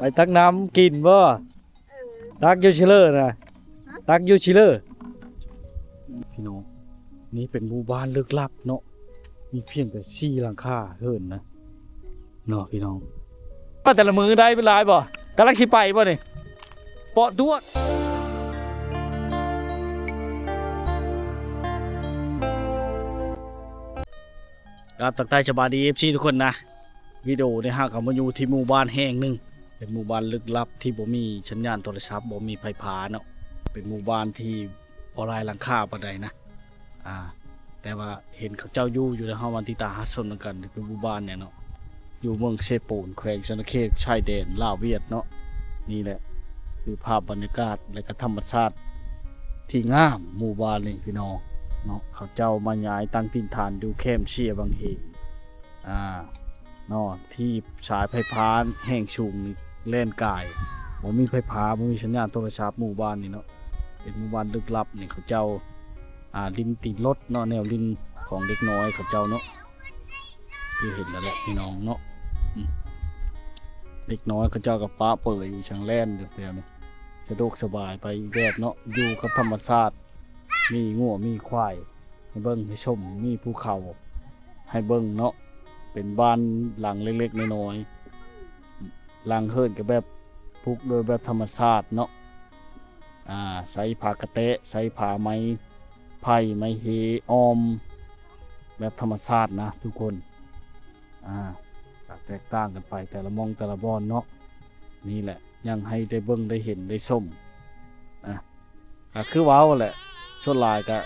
ໄປຕັກນ້ຳກິນບໍ່? ຕັກຢູ່ຊິເລີນະ ຕັກຢູ່ຊິເລີ. ພີ່ນ້ອງ ນີ້ເປັນໝູ່ບ້ານລຶກລັບເນາະ ມີພຽງແຕ່ສີ່ຫຼັງຄາເຮືອນນະ ເນາະພີ່ນ້ອງ. ວ່າແຕ່ລະມື້ໄດ້ເປັນຫຼາຍບໍ່? ກຳລັງຊິໄປບໍ່ນີ້? ເປາະຕວດ. ກາບທັກທາຍສະບາຍດີ ເອັຟຊີ ທຸກຄົນນະ. ວິດີໂອນີ້ເຮົາກໍມາຢູ່ທີ່ໝູ່ບ້ານແຫ່ງໜຶ່ງ ເປັນໝູ່ບ້ານລຶກລັບທີ່ບໍ່ມີສັນຍານໂທລະສັບ ບໍ່ມີໄຟຟ້າເນາະ. ເປັນໝູ່ບ້ານທີ່ບໍ່ຫຼາຍຫຼັງຄາປານໃດນະ ອ່າ ແຕ່ວ່າເຫັນເຂົາເຈົ້າຢູ່ ຢູ່ແລ້ວເຮົາມາຕິດຕາມຮັບຊົມນຳກັນ. ເປັນໝູ່ບ້ານນີ້ເນາະ ຢູ່ເມືອງເຊໂປນ ແຂວງສະຫວັນນະເຂດ ຊາຍແດນລາວຫວຽດເນາະ. ນີ້ແຫຼະຄືພາບບັນຍາກາດ ແລະກະທຳມະຊາດທີ່ງາມ ໝູ່ບ້ານນີ້ພີ່ນ້ອງເນາະ. ເຂົາເຈົ້າມາຍ້າຍຕັ້ງຖິ່ນຖານຢູ່ແຄມເຊບັງເຮງ ອ່າ ເນາະ ທີ່ສາຍໄຟຟ້າແຮງສູງນີ້ແລ່ນກາຍ ບໍ່ມີໄຟຟ້າ ບໍ່ມີສັນຍານໂທລະສັບ. ໝູ່ບ້ານນີ້ເນາະ ເປັນໝູ່ບ້ານລຶກລັບນີ້ ເຂົາເຈົ້າ ອ່າ ຫຼິ້ນຕີນລົດເນາະ ແນວຫຼິ້ນຂອງເດັກນ້ອຍເຂົາເຈົ້າເນາະ. ຄືເຫັນນັ້ນແຫຼະພີ່ນ້ອງເນາະ ອືມ ເດັກນ້ອຍເຂົາເຈົ້າກໍປະເປີຍອີ່ຫຍັງແລ່ນຢູ່ແຖວນີ້ ສະດວກສະບາຍໄປອີກແບບເນາະ ຢູ່ກັບທຳມະຊາດ ມີງົວມີຄວາຍໃຫ້ເບິ່ງໃຫ້ຊົມ ມີພູເຂົາໃຫ້ເບິ່ງເນາະ. ເປັນບ້ານຫຼັງເລັກໆນ້ອຍໆ ຫຼັງເຮືອນກໍແບບປຸກໂດຍແບບທຳມະຊາດເນາະ ອ່າ ໃຊ້ຜ້າກະແຕະ ໃຊ້ຜ້າໄມ້ໄຜ່ໄມ້ເຮອ້ອມ ແບບທຳມະຊາດນະທຸກຄົນ. ອ່າ ກໍແຕກຕ່າງກັນໄປແຕ່ລະໝ່ອງແຕ່ລະບ່ອນເນາະ. ນີ້ແຫຼະ ຍັງໃຫ້ໄດ້ເບິ່ງໄດ້ເຫັນໄດ້ຊົມ ອ່າ ກໍຄືເວົ້າແຫຼະ ສ່ວນຫຼາຍກໍ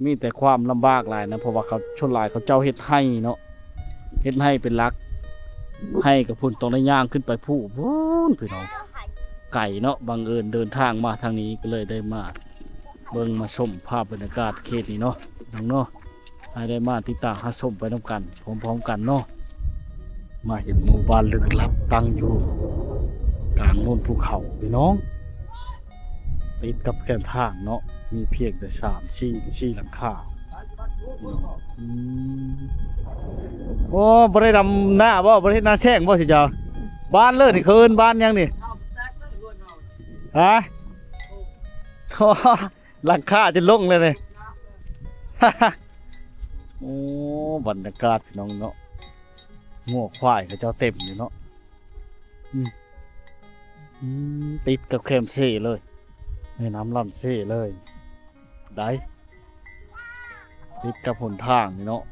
ມີແຕ່ຄວາມລຳບາກຫຼາຍນະ ເພາະວ່າເຂົາ ສ່ວນຫຼາຍເຂົາເຈົ້າເຮັດໄຮ່ເນາະ ເຮັດໄຮ່ເປັນຫຼັກ ໄຮ່ກໍພຸ້ນ ຕ້ອງໄດ້ຍ່າງຂຶ້ນໄປພູ້ນພຸ້ນ ພີ່ນ້ອງ ໄກເນາະ. ບັງເອີນເດີນທາງມາທາງນີ້ ກໍເລີຍໄດ້ມາເບິ່ງມາຊົມພາບບັນຍາກາດເຂດນີ້ເນາະ ພີ່ນ້ອງເນາະ. ໃຫ້ໄດ້ມາຕິດຕາມຮັບຊົມໄປນຳກັນ ພ້ອມໆກັນເນາະ. ມາເຫັນໝູ່ບ້ານລຶກລັບຕັ້ງຢູ່ກາງໂນນພູເຂົາພີ່ນ້ອງ ຕິດກັບແຄມທາງເນາະ ມີພຽງແຕ່ສາມ ສີ່ ສີ່ຫຼັງຄາ. ອືມ ໂອ້ ບໍ່ໄດ້ດຳນາບໍ່? ບໍ່ໄດ້ເຮັດນາແຊງບໍ່ ຊິເຈົ້າ? ບ້ານເລີນີ້ ເຂົາເອີ້ນບ້ານຫຍັງນີ້? ຮະ? ຫຼັງຄາຈົນລົງເລີຍນີ້. ໂອ້ ບັນຍາກາດພີ່ນ້ອງເນາະ ງົວຄວາຍເຂົາເຈົ້າເຕັມຢູ່ເນາະ. ອືມ ອືມ ຕິດກັບແຄມເຊເລີຍ ແມ່ນ້ຳລຳເຊເລີຍໄດ໋ ຕິດກັບຫົນທາງນີ້ເນາະ.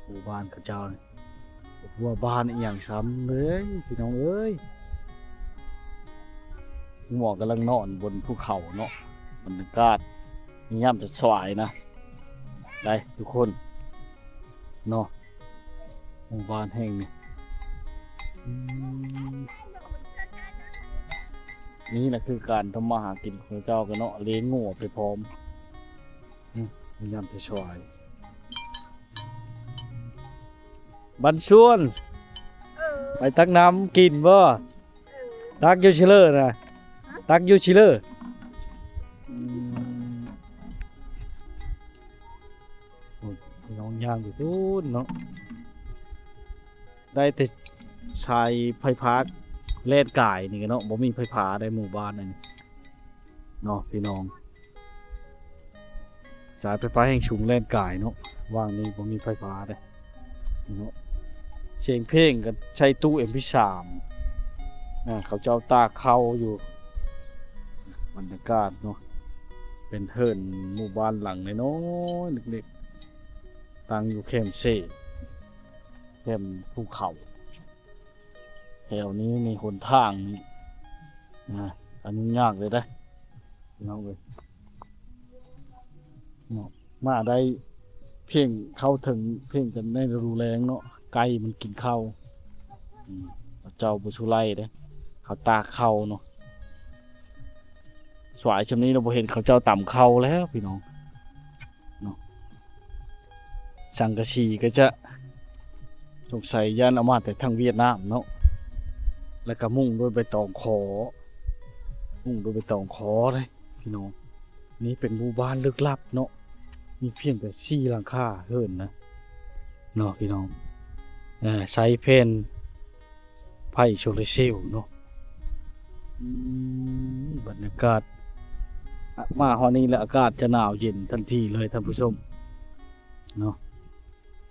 ໂອ້ ບ້ານເຂົາເຈົ້ານີ້ ບໍ່ວ່າບ້ານອີ່ຫຍັງຊ້ຳເລີຍ ພີ່ນ້ອງເອີຍ. ງົວກຳລັງນອນບົນພູເຂົາເນາະ ບັນຍາກາດຍາມສວາຍນະ ໄດ໋ທຸກຄົນເນາະ. ໝູ່ບ້ານແຫ່ງນີ້ ອືມ ນີ້ນະຄືການທຳມາຫາກິນຂອງເຈົ້າກັນເນາະ ລ້ຽງງົວໄປພ້ອມ. ອືມ ຍາມສວາຍ ບັນຊວນ ເອີ ໄປຕັກນ້ຳກິນບໍ່? ເອີ ຕັກຢູ່ຊິເລີນະ ຮະ? ຕັກຢູ່ຊິເລີ. ອືມ ໂອ້ຍ ນ້ອງຍ່າງຢູ່ພຸ້ນເນາະ ໄດ້ແຕ່ສາຍໄຟຟ້າແລ່ນກາຍນີ້ເນາະ ບໍ່ມີໄຟຟ້າໃດໝູ່ບ້ານອັນນີ້ເນາະ ພີ່ນ້ອງ. ສາຍໄຟຟ້າແຮງສູງແລ່ນກາຍເນາະ ຫວ່າງນີ້ບໍ່ມີໄຟຟ້າເດ້ເນາະ. ສຽງເພງກໍໃສ່ຕູ້ເອັມພີສາມ ອ່າ ເຂົາເຈົ້າຕາກເຂົ້າຢູ່. ບັນຍາກາດເນາະ ເປັນເຮືອນໝູ່ບ້ານຫຼັງນ້ອຍໆ ເລັກໆ ຕັ້ງຢູ່ແຄມເຊ ແຄມພູເຂົາ. ແຖວນີ້ນີ້ຫົນທາງນີ້ນະ ອັນນີ້ຍາກເລີຍເດ້ ພີ່ນ້ອງເອີຍເນາະ. ມາໄດ້ພຽງເຂົ້າເຖິງພຽງແຕ່ໃນລະດູແລ້ງເນາະ ໄກ່ມັນກິນເຂົ້າ ອືມ ເຂົາເຈົ້າບໍ່ສູ່ໄລ່ເດ້ ເຂົາຕາກເຂົ້າເນາະ. ສວາຍຊ່ຳນີ້ລະບໍ່ເຫັນເຂົາເຈົ້າຕຳເຂົ້າແລ້ວ ພີ່ນ້ອງ. ເນາະ ສັງກະສີກໍຈະ ສົງໄສຢ້ານເອົາມາແຕ່ທາງຫວຽດນາມເນາະ ແລ້ວກໍມຸງດ້ວຍໃບຕອງຂໍ ມຸງດ້ວຍໃບຕອງຂໍເດ້ພີ່ນ້ອງ. ນີ້ເປັນໝູ່ບ້ານລຶກລັບເນາະ ມີພຽງແຕ່ສີ່ຫຼັງຄາເຮືອນນະ ເນາະພີ່ນ້ອງ. ເອີ ໃຊ້ແຜ່ນໄຟໂຊລາເຊວເນາະ. ອືມ ບັນຍາກາດ ອະ ມາຮອດນີ້ແລ້ວ ອາກາດຈະໜາວເຢັນທັນທີເລີຍທ່ານຜູ້ຊົມເນາະ.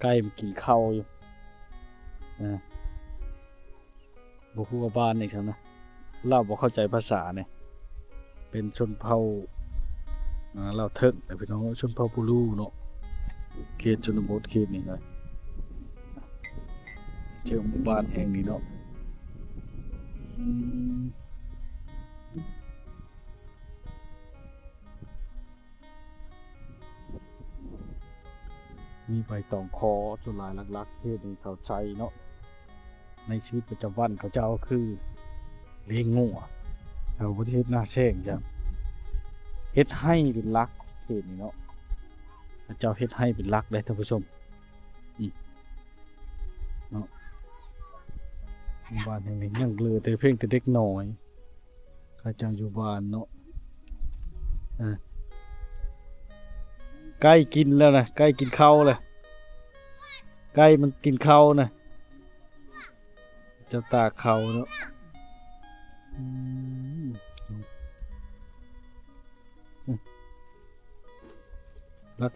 ໄກ່ມັນກິນເຂົ້າຢູ່ ເອີ ບໍ່ຮູ້ວ່າບ້ານຫຍັງຊັ້ນນະ ລາວບໍ່ເຂົ້າໃຈພາສານີ້. ເປັນຊົນເຜົ່າ ອ່າ ລາວເຖິກນະພີ່ນ້ອງເອີຍ ຊົນເຜົ່າປູລູເນາະ. ເຂດຊົນນະບົດເຂດນີ້ນະ ເຈີໝູ່ບ້ານແຫ່ງນີ້ເນາະ. ອືມ ມີໃບຕອງຄໍ ສ່ວນຫຼາຍຫຼັກໆ ເຂດນີ້ເຂົາໃຊ້ເນາະ ໃນຊີວິດປະຈຳວັນເຂົາເຈົ້າຄືລ້ຽງງົວ. ເຂົາບໍ່ໄດ້ເຮັດນາແຊງຈ້ຳ ເຮັດໄຮ່ເປັນຫຼັກ ເຂດນີ້ເນາະ ເຂົາເຈົ້າເຮັດໄຮ່ເປັນຫຼັກເດ້ທ່ານຜູ້ຊົມ. ອືມ ເນາະ ບ້ານແຫ່ງນີ້ຍັງເຫຼືອແຕ່ພຽງແຕ່ເດັກນ້ອຍ ເຂົາເຈົ້າຢູ່ບ້ານເນາະ. ອ່າ ໄກ່ກິນແລ້ວນະ ໄກ່ກິນເຂົ້າແລ້ວ ໄກ່ມັນກິນເຂົ້ານະ ເຈົ້າຕາກເຂົ້າເນາະ. ອືມ ອືມ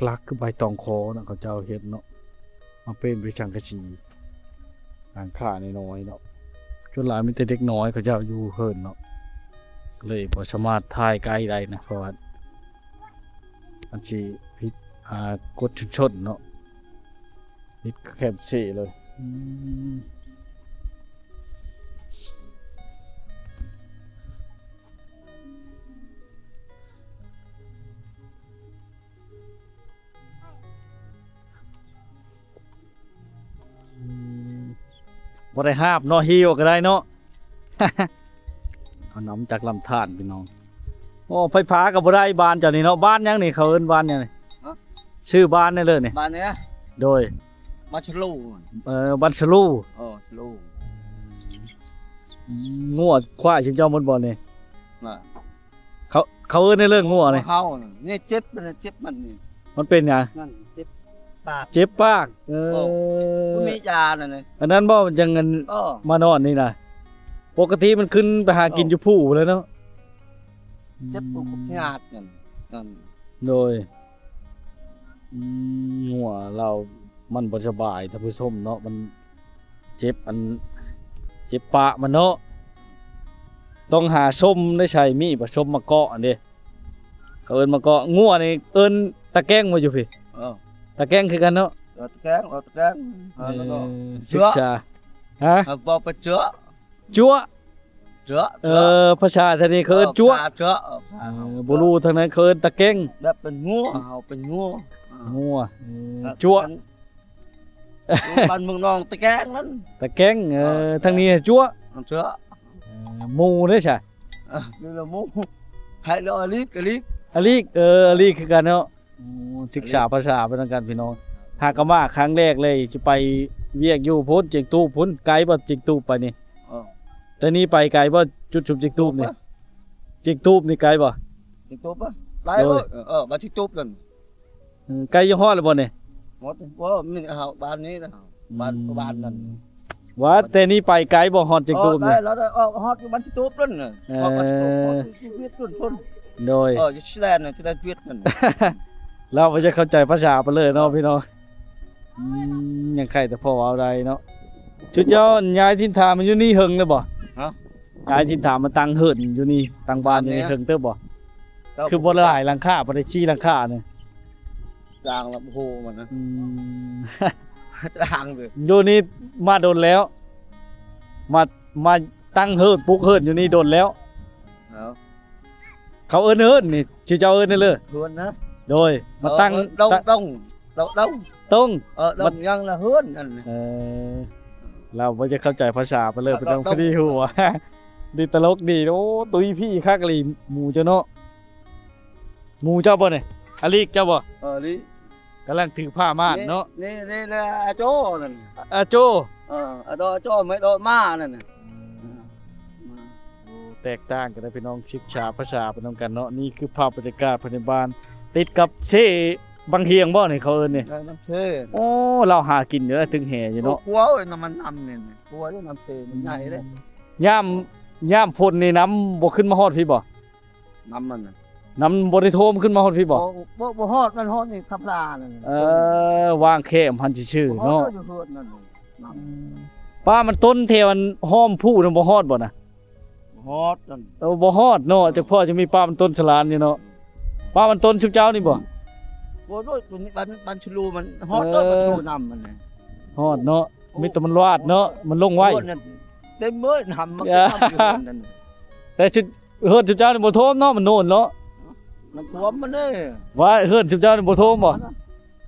ຫຼັກໆ ຄືໃບຕອງຄໍນະ ເຂົາເຈົ້າເຮັດເນາະ ມາເປັນເປັນສັງກະສີ ຫຼັງຄານ້ອຍໆ ເນາະ. ສ່ວນຫຼາຍມີແຕ່ເດັກນ້ອຍເຂົາເຈົ້າຢູ່ເຮືອນເນາະ ເລີຍບໍ່ສາມາດຖ່າຍໃກ້ໄດ້ນະ ເພາະວ່າມັນຊິຜິດ ອ່າ ກົດຊຸມຊົນເນາະ. ຕິດແຄມເຊເລີຍ. ອືມ ອືມ ບໍ່ໄດ້ຫາບເນາະ ຫິ້ວກໍໄດ້ເນາະ. ເອົານ້ຳຈາກລຳທານພີ່ນ້ອງ. ໂອ້ ໄຟຟ້າກໍບໍ່ໄດ້ບ້ານເຈົ້ານີ້ເນາະ. ບ້ານຫຍັງນີ້ ເຂົາເອີ້ນບ້ານຫຍັງນີ້? ຮະ? ຊື່ບ້ານແດ່ເລີນີ້. ບ້ານນີ້ນະ? ໂດຍ ບ້ານສະລູ. ເອີ ບ້ານສະລູ. ເອີ ສະລູ. ອືມ ງົວຄວາຍຊຸມເຈົ້າໝົດບໍ່ນີ້? ນະ ເຂົາ ເຂົາເອີ້ນໃນເລື່ອງງົວນີ້ ເຮົານີ້ເຈັບ ເຈັບມັນນີ້. ມັນເປັນຫຍັງ? ນັ້ນເຈັບປາກ ເຈັບປາກ. ເອີ ບໍ່ມີຢານັ້ນນະ. ອັນນັ້ນບໍ່? ມັນຈັ່ງ ອັນ ເອີ ມານອນນີ້ນະ. ປົກກະຕິມັນຂຶ້ນໄປຫາກິນ ເອີ ຢູ່ພູພຸ້ນແຫຼະເນາະ. ເຈັບ ອືມ ພວກຍາດນັ້ນ ນັ້ນ. ໂດຍ ອືມ ງົວລາວມັນບໍ່ສະບາຍທ່ານຜູ້ຊົມເນາະ ມັນ ເຈັບອັນ ເຈັບປາກມັນເນາະ. ຕ້ອງຫາສົ້ມໄດ້ໃສ່ ມີບໍ່ ສົ້ມມະເກາະຫັ້ນເດ້ ເຂົາເອີ້ນມະເກາະ. ງົວນີ້ເອີ້ນຕະແກ້ງບໍ່ຢູ່ພີ້? ເອີ ຕະແກ້ງຄືກັນເນາະ. ເອີ ຕະແກ້ງ ເອີ ຕະແກ້ງ. ເອີ ເອີ ແລ້ວກໍ ເອີ ສຶກສາ ຮະ? ເອີ ເວົ້າໄປເຈາະ ຈົວະ ເຈາະ. ເອີ ເຈາະ ພາສາທາງນີ້ເຂົາເອີ້ນ ເອີ ຈົວະ ພາສາເຈາະ. ເອີ ພາສາ ເອີ ເຮົາ ບໍ່ຮູ້ ທາງນັ້ນເຂົາເອີ້ນຕະແກ້ງ. ແບບເປັນງົວ ເຮົາເປັນງົວ ງົວ. ເອີ ເອີ ຈົວະ ອັນ ບ້ານເມືອງນອງຕະແກ້ງນັ້ນ ຕະແກ້ງ. ເອີ ເອີ ທາງນີ້ຈົວະ ເຈາະ. ເອີ ໝູເດ້ຊະ? ເອີ ນີ້ລະໝູ ໃຜລະອາລີກ ອາລີກ ອາລີກ. ເອີ ອາລີກຄືກັນເນາະ. ໂອ້ ສຶກສາພາສາໄປນຳກັນພີ່ນ້ອງ. ຫາກະມາຄັ້ງແລກເລີຍ ຊິໄປວຽກຢູ່ພຸ້ນ ຈຽງຕູບພຸ້ນ. ໄກບໍ່ ຈຽງຕູບໄປນີ້? ເອີ ແຕ່ນີ້ໄປໄກບໍ່ ຈຸດຊຸມຈຽງຕູບນີ້? ຈຽງຕູບນີ້ໄກບໍ່? ຈຽງຕູບ ໄກ. ໂດຍ ເອີ ເອີ ບ້ານຈຽງຕູບນັ້ນ. ເອີ ໃກ້ຈະຮອດແລ້ວບໍ່ນີ້? ຮອດ ບໍ່ ມີເຮົາບ້ານນີ້ນະ ບ້ານ ອືມ ບ້ານນັ້ນ. ວ່າແຕ່ນີ້ໄປໄກບໍ່ ຮອດຈຽງຕູບນີ້? ເອີ ໄດ້ແລ້ວ ໄດ້ ອອກຮອດຢູ່ບ້ານຈຽງຕູບນັ້ນນະ. ເອີ ຮອດບ້ານຈຽງຕູບ ຮອດຢູ່ວຽດພຸ້ນ. ໂດຍ ເອີ ຢູ່ຊາຍແດນນະ ຊາຍແດນວຽດນັ້ນ. ລາວບໍ່ຈະເຂົ້າໃຈພາສາປານເລີຍເນາະ ເອີ ພີ່ນ້ອງ. ອືມ ຍັງໄຄແຕ່ພໍເວົ້າໄດ້ເນາະ. ຊຸມເຈົ້າຍ້າຍຖິ່ນຖານມາຢູ່ນີ້ເຫິງແລ້ວບໍ່? ຮະ? ຍ້າຍຖິ່ນຖານມາຕັ້ງເຮືອນຢູ່ນີ້ ຕັ້ງບ້ານຢູ່ນີ້ເຫິງເຕີບບໍ່? ຄືບໍ່ຫຼາຍຫຼັງຄາ ບໍ່ໄດ້ສີ່ຫຼັງຄານີ້. ຈ້າງລະ ໂອ້ໂຫ ມັນນະ ອືມ ຈ້າງເດີ. ຢູ່ນີ້ມາດົນແລ້ວ ມາ ມາຕັ້ງເຮືອນ ປຸກເຮືອນຢູ່ນີ້ດົນແລ້ວ. ເອົາ ເຂົາເອີ້ນເຮືອນນີ້ ຊື່ເຈົ້າເອີ້ນເລີຍ ເຮືອນນະ. ໂດຍ ມາຕັ້ງ ເອີ ເອີ ຕົງ ຕະ ຕົງ ຕົງ ຕົງ ເອີ ຕົງ ມາ ຫຍັງລະ ເຮືອນນັ້ນ. ເອີ ລາວບໍ່ຈະເຂົ້າໃຈພາສາປານເລີຍ ເອີ ເປັນຫຍັງ ຕົງ ພໍດີຮູ້ວ່າ ດີ ຕະຫຼົກດີ. ໂອ້ ຕຸ້ຍພີ້ຄັກອີ່ຫຼີ ໝູເຈົ້າເນາະ. ໝູເຈົ້າບໍ່ນີ້? ອາລີກເຈົ້າບໍ່? ເອີ ອາລີກ ກຳລັງຖືຜ້າມ່ານເນາະ. ນີ້ ນີ້ ນີ້ ອາໂຈນັ້ນ ອາໂຈ. ເອີ ອາໂຈ ອາໂຈ ໄມ້ໂຕມານັ້ນນະ. ອືມ ໂອ້ ແຕກຕ່າງກັນເດີພີ່ນ້ອງ ສຶກສາພາສາໄປນຳກັນເນາະ. ນີ້ຄືພາບບັນຍາກາດພາຍໃນບ້ານ ຕິດກັບເຊ ບັງຮຽງບໍ່ນີ້ເຂົາເອີ້ນນີ້? ເອີ ນ້ຳເຊ. ໂອ້ ລາວຫາກິນຢູ່ເດ້ ຕຶກແຫຢູ່ເນາະ. ໂອ້ ກົວເອີຍ ນ້ຳມັນນຳນີ້ ກົວຢູ່ ນ້ຳເຊມັນໃຫຍ່ເດ້. ອືມ ຍາມ ຍາມຝົນນີ້ນ້ຳບໍ່ຂຶ້ນມາຮອດພີ້ບໍ່? ນ້ຳມັນນະ ນ້ຳບໍ່ໄດ້ຖ້ວມຂຶ້ນມາຮອດພີ້ບໍ່? ບໍ່ ບໍ່ ບໍ່ຮອດ ມັນຮອດນີ້ທຳລານັ້ນ. ເອີ ວາງແຄມຫັ້ນຊື່ໆເນາະ. ຢູ່ເຮືອນນັ້ນ ນ້ຳ ອືມ ປ່າມັນຕົ້ນແຖວອັນຫ້ອມຜູ້ນັ້ນບໍ່ຮອດບໍ່ນະ? ຮອດນັ້ນ. ເອີ ບໍ່ຮອດເນາະ. ເອີ ຈັກພໍຈະມີປ່າມັນຕົ້ນສະຫຼານຢູ່ເນາະ. ປ່າມັນຕົ້ນຊຸມເຈົ້ານີ້ບໍ່? ໂອ້ຍ ໂອ້ຍ ຕົວນີ້ບ້ານ ບ້ານຊະລູມັນຮອດ. ເອີ ດອກ ມັນໂຕນ້ຳມັນນະ ຮອດເນາະ. ໂອ້ ມີແຕ່ມັນລວດເນາະ ມັນລົງໄວ. ໂອ້ ນັ້ນເຕັມເລີຍ ນ້ຳມັນເຕັມຢູ່ນັ້ນ. ແຕ່ຊຸມ ເຮືອນຊຸມເຈົ້ານີ້ບໍ່ຖ້ວມເນາະ ມັນໂນນເນາະ. ມັນຖ້ວມມັນເດ້. ວ່າເຮືອນຊຸມເຈົ້ານີ້ບໍ່ຖ້ວມບໍ່?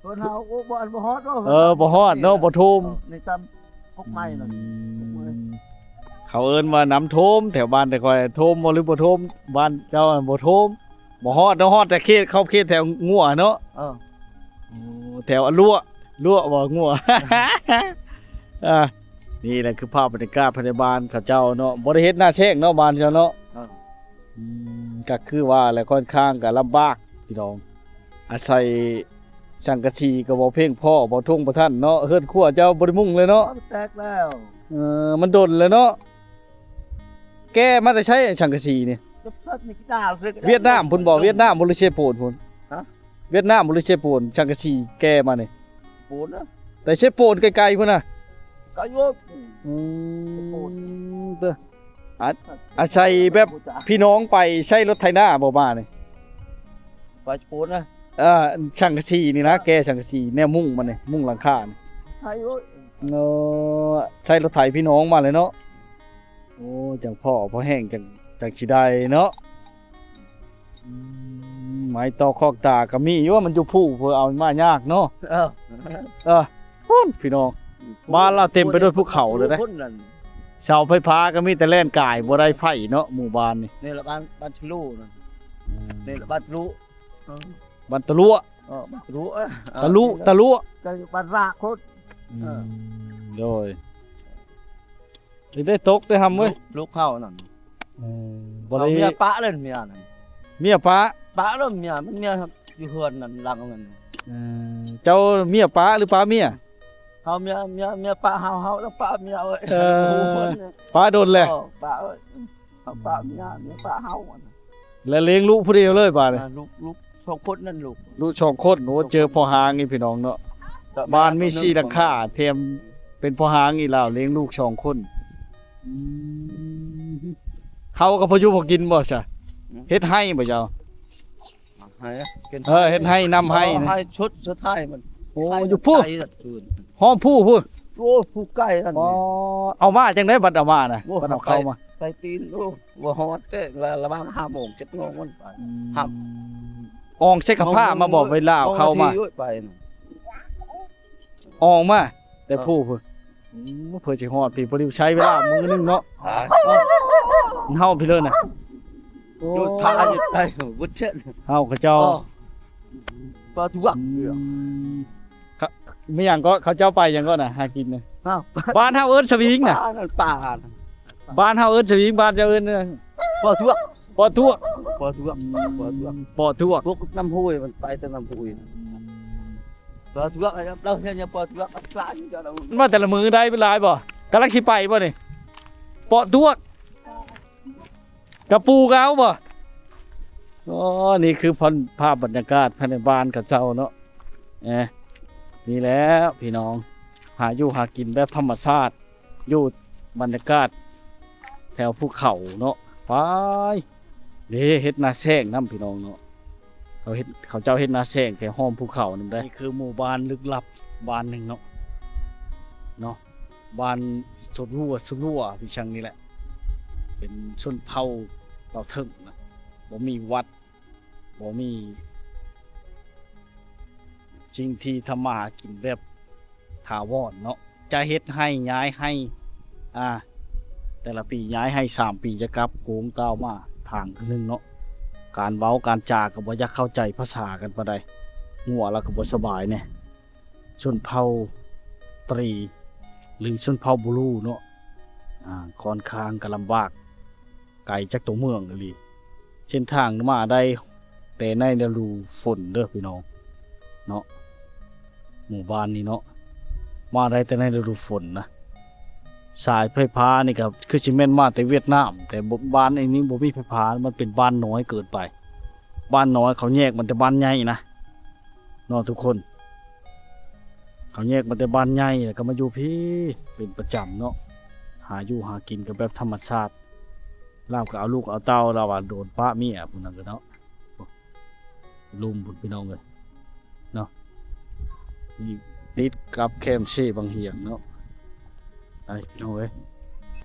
ເພິ່ນເຮົາ ໂອ້ ບໍ່ ບໍ່ຮອດດອກ. ເອີ ບໍ່ຮອດເນາະ ບໍ່ຖ້ວມ. ເອີ ໃນຕຳກົກໄມ້ນັ້ນ ອືມ ກົກໄມ້ ເຂົາເອີ້ນວ່ານ້ຳຖ້ວມແຖວບ້ານແຕ່ຂ້ອຍ ຖ້ວມບໍ່ ຫຼືບໍ່ຖ້ວມ? ບ້ານເຈົ້າບໍ່ຖ້ວມ ບໍ່ຮອດເນາະ ຮອດແຕ່ເຂດ ຂອບເຂດແຖວງົວເນາະ. ເອີ ໂອ້ ແຖວອະລົວະ ລົວະບໍ່ ງົວ. ອ່າ ນີ້ແຫຼະຄືພາບບັນຍາກາດພາຍໃນບ້ານເຂົາເຈົ້າເນາະ ບໍ່ໄດ້ເຮັດນາແຊງເນາະ ບ້ານເຈົ້າເນາະ. ເອີ ອືມ ກໍຄືວ່າແຫຼະ ຂ້ອນຂ້າງກໍລຳບາກພີ່ນ້ອງ ອາໄສສັງກະສີກໍບໍ່ພຽງພໍ ບໍ່ທົ່ງບໍ່ທັນເນາະ. ເຮືອນຄົວເຈົ້າບໍ່ໄດ້ມຸງເລີຍເນາະ ແຕກແລ້ວ. ເອີ ມັນດົນແລ້ວເນາະ. ແກ່ມາແຕ່ໃສສັງກະສີນີ້? ຫວຽດນາມພຸ້ນບໍ່? ຫວຽດນາມບໍ່ ຫຼືເຊໂປນພຸ້ນ? ຫະ? ຫວຽດນາມບໍ່ ຫຼືເຊໂປນ? ສັງກະສີແກ່ມານີ້ ໂປນນະ ແຕ່ເຊໂປນໄກໆພຸ້ນນະ. ໄກຢູ່. ອືມ ເດີ ອາ ອາໄສແບບພີ່ນ້ອງໄປໃຊ້ລົດໄຖນາບໍ່ມານີ້? ໄປສະໂປນນະ. ເອີ ສັງກະສີນີ້ນະ ແກ່ສັງກະສີ ແນວມຸງມັນນີ້ ມຸງຫຼັງຄານີ້. ໃຊ່ໂອ້ຍ ເນາະ ໃຊ້ລົດໄຖພີ່ນ້ອງມາເລີຍເນາະ. ໂອ້ ຈັ່ງພໍພໍແຮງ ຈັ່ງ ຈັ່ງຊິໄດ້ເນາະ. ອືມ ໄມ້ຕອກຄອກຕາກໍມີຢູ່ ມັນຢູ່ພູພຸ້ນ ເອົາມາຍາກເນາະ. ເອີ ເອີ ພຸ້ນພີ່ນ້ອງ ບ້ານລາວເຕັມໄປດ້ວຍພູເຂົາເລີຍເດ້. ເສົາໄຟຟ້າກໍມີແຕ່ແລ່ນກາຍ ບໍ່ໄດ້ໄຟເນາະ ໝູ່ບ້ານນີ້. ນີ້ລະບ້ານ ບ້ານທະລຸນະ. ອືມ ນີ້ລະບ້ານທະລຸ. ເອີ ບ້ານຕະຫຼວະ. ເອີ ບ້ານຕະຫຼວະ ຕະລຸ ຕະຫຼວະ ກໍບ້ານລາໂຄດ. ອືມ ເອີ ໂດຍ ໄດ້ຕົກໄດ້ຫຳເວີຍ ລູກເຂົານັ້ນ. ເອີ ບໍ່ໄດ້ ເຂົາເມຍປະເລີຍ ເມຍນັ້ນ ເມຍປະ ປະເລີຍ ເມຍ ມັນເມຍຢູ່ເຮືອນນັ້ນ ຫຼັງນັ້ນ. ເອີ ເຈົ້າເມຍປະ ຫຼືປະເມຍ? ເຮົາເມຍ ເມຍ ເມຍປະເຮົາ ເຮົາຕ້ອງປະເມຍເອີຍ. ເອີ ປະດົນແຫຼະ ເອີ ປະເອີຍ ເຮົາປະເມຍ ເມຍປະເຮົາ. ແລະລ້ຽງລູກຜູ້ດຽວເລີຍບາດນີ້. ອ່າ ລູກ ລູກສອງຄົນນັ້ນ ລູກ ລູກສອງຄົນ. ໂອ້ ເຈີພໍ່ຮ້າງອີກພີ່ນ້ອງເນາະ ບ້ານມີສີ່ຫຼັງຄາ ແຖມເປັນພໍ່ຮ້າງອີກແລ້ວ ລ້ຽງລູກສອງຄົນ. ອືມ ເຂົາກໍພໍຢູ່ພໍກິນບໍ່ຊະ? ເຮັດໄຮ່ບໍ່ເຈົ້າ? ໄຮ່ ເອີ ເຮັດໄຮ່ນຳໄຮ່ນະ ໄຮ່ຊຸດສຸດທ້າຍມັນ. ໂອ້ ຢູ່ພຸ້ນ ຫ້ອມພູພຸ້ນ. ໂອ້ ພູໄກນັ້ນ. ອໍ ເອົາມາຈັ່ງໃດບັດເອົາມານະ? ໂອ້ ບັດເອົາເຂົ້າມາ ໄປຕີນ. ໂອ້ ບໍ່ຮອດເດ້ ລະ ລະຫວ່າງຫ້າໂມງເຈັດໂມງມັນໄປ. ອືມ ຫາ ອອງໃສ່ກະພ້າມາບໍ່ ເວລາເອົາເຂົ້າມາ? ໄປນະ ອອກມາແຕ່ພູພຸ້ນ. ເອີ ອືມ ເພື່ອຊິຮອດພີ້ ພໍດີໃຊ້ເວລາມື້ໜຶ່ງເນາະ. ເຮົາພີ້ເລີຍນະ ຢູ່ທ່າຢູ່ໃຕ້ບຸດເຊັດ ເຮົາເຂົາເຈົ້າ. ປາທວກ. ອືມ ຂະ ມີຫຍັງເກາະ ເຂົາເຈົ້າໄປຫຍັງເກາະນະ ຫາກິນນະ? ອ້າວ ບ້ານເຮົາເອີ້ນສະວິງນະ ປ່ານັ້ນ ປ່າ. ບ້ານເຮົາເອີ້ນສະວິງ ບ້ານເຈົ້າເອີ້ນ ປາທວກ ປາທວກ ປາທວກ ອືມ ປາທວກ ປາທວກ. ພວກນ້ຳຫ້ວຍ ມັນໄປແຕ່ນ້ຳຫ້ວຍ. ອືມ ປາທວກ ລາວເຮັດຫຍັງປາທວກ ມາແຕ່ລະມື້ໄດ້ຫຼາຍບໍ່? ກຳລັງຊິໄປບໍ່ນີ້? ປາທວກ ກະປູກະເອົາບໍ່? ອໍ ນີ້ຄືພອນ ພາບບັນຍາກາດພາຍໃນບ້ານເຂົາເຈົ້າເນາະ. ເອີ ນີ້ແຫຼະພີ່ນ້ອງ ຫາຢູ່ຫາກິນແບບທຳມະຊາດ ຢູ່ບັນຍາກາດແຖວພູເຂົາເນາະ. ໄປເດ້ ເຮັດນາແຊງນຳພີ່ນ້ອງເນາະ. ເຂົາເຮັດ ເຂົາເຈົ້າເຮັດນາແຊງແຖວຫ້ອມພູເຂົານຳໄດ໋. ນີ້ຄືໝູ່ບ້ານລຶກລັບບ້ານໜຶ່ງເນາະ ເນາະ ບ້ານສົດຫົວ ສົດຫົວ ພິຊັງນີ້ແຫຼະ ເປັນຊົນເຜົ່າເຫຼົ່າເຖິງນະ ບໍ່ມີວັດ ບໍ່ມີສິ່ງທີ່ທຳມາຫາກິນແບບຖາວອນເນາະ ຈະເຮັດໄຮ່ ຍ້າຍໄຮ່ ອ່າ ແຕ່ລະປີຍ້າຍໄຮ່ ສາມປີຈະກັບ ໂກງກ່າວມາທາງໜຶ່ງເນາະ. ການເວົ້າການຈາກໍບໍ່ຢາກເຂົ້າໃຈພາສາກັນປານໃດ ຫົວລະກໍບໍ່ສະບາຍແດ່. ຊົນເຜົ່າຕຣີ ຫຼື ຊົນເຜົ່າບູລູເນາະ ອ່າ ຂ້ອນຂ້າງກະລຳບາກ ໄກຈາກຕົວເມືອງອີ່ຫຼີ. ເສັ້ນທາງມາໄດ້ແຕ່ໃນລະດູຝົນເດີພີ່ນ້ອງ ເນາະ ໝູ່ບ້ານນີ້ເນາະ ມາໄດ້ແຕ່ໃນລະດູຝົນນະ. ສາຍໄຟຟ້ານີ້ກໍຄືຊິແມ່ນມາແຕ່ຫວຽດນາມ ແຕ່ບໍ່ ບ້ານອັນນີ້ບໍ່ມີໄຟຟ້າ ມັນເປັນບ້ານນ້ອຍເກີນໄປ. ບ້ານນ້ອຍເຂົາແຍກມັນແຕ່ບ້ານໃຫຍ່ນະເນາະທຸກຄົນ. ເຂົາແຍກມາແຕ່ບ້ານໃຫຍ່ ແລ້ວກໍມາຢູ່ພີ້ເປັນປະຈຳເນາະ. ຫາຢູ່ຫາກິນກໍແບບທຳມະຊາດ. ລາວກໍເອົາລູກເອົາເຕົ້າ ລາວວ່າໂດນປະເມຍພຸ້ນນັ້ນແຫຼະເນາະ. ລຸ່ມພຸ້ນພີ່ນ້ອງເອີຍເນາະ ນີ້ຕິດກັບແຄມເຊບັງຫຽງເນາະ. ໄປພີ່ນ້ອງເອີຍ